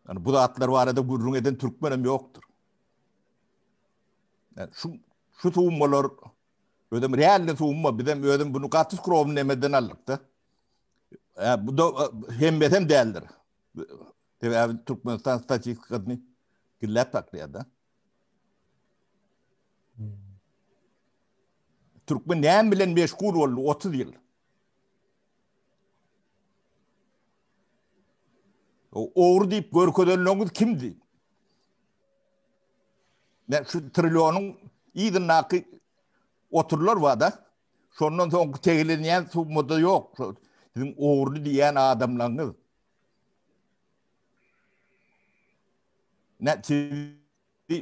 Yani bu zatlar barada gürrüň eden türkmenem ýokdur. Yani şu şu summalar özem realny summa bizem özüm bunu gaty skromny nemeden aldyk-da. E, bu da e, hemmesem däldir. Sebäbi Türkmenistan statistikasyny gizläp saklaýar-da. Türkmen näme bilen meşgul boldy 30 ýyl? Ogry diýip görkezenleriňiz kimdi? Men şu trillionyň yzyndaky oturlar bar-da. Şondan soňky tegelenýän summada ýok. Siziň ogry diýýän adamlaryňyz. Ne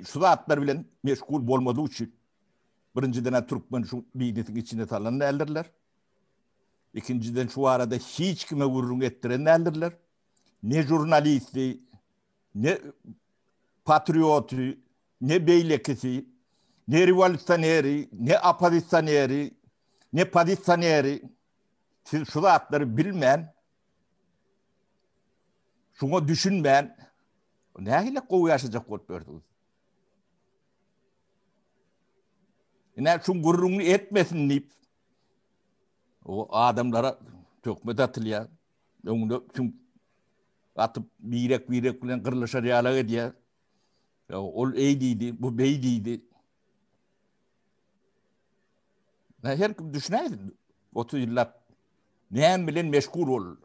şu zatlar bilen meşgul bolmadygy üçin birinjiden türkmen şu biznesiň içine salan däldirler. Ikinjiden şu barada hiç kime gürrüň etdiren däldirler. Ne žurnalisti, ne patrioty, ne beýlekisi, ne rewolýusioneri, ne oppozisioneri, ne pozisioneri siz şu zatlary bilmän, şuňa düşünmän nähili gowy ýaşajak bolup ýörsüňiz? Ine şuň gürrüňini etmesin diýip o adamlara töhmet atylýar. Öňünde süňk atyp birek-birek bilen gyrlyşar ýalak edýär. Ya ol eý diýdi, bu beý diýdi. Her kim düşünäýsin. 30 ýyllap näme bilen meşgul boldy.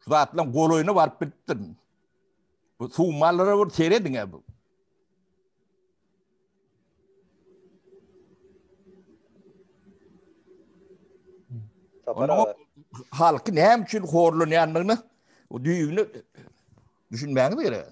Şu zatlaryň golaýyna baryp bilipdir. Bu suwmallara bir serediň bu. Sapar aga. Halky näme üçin horlanýandygyny o düýbüne düşünmäňiz gerek.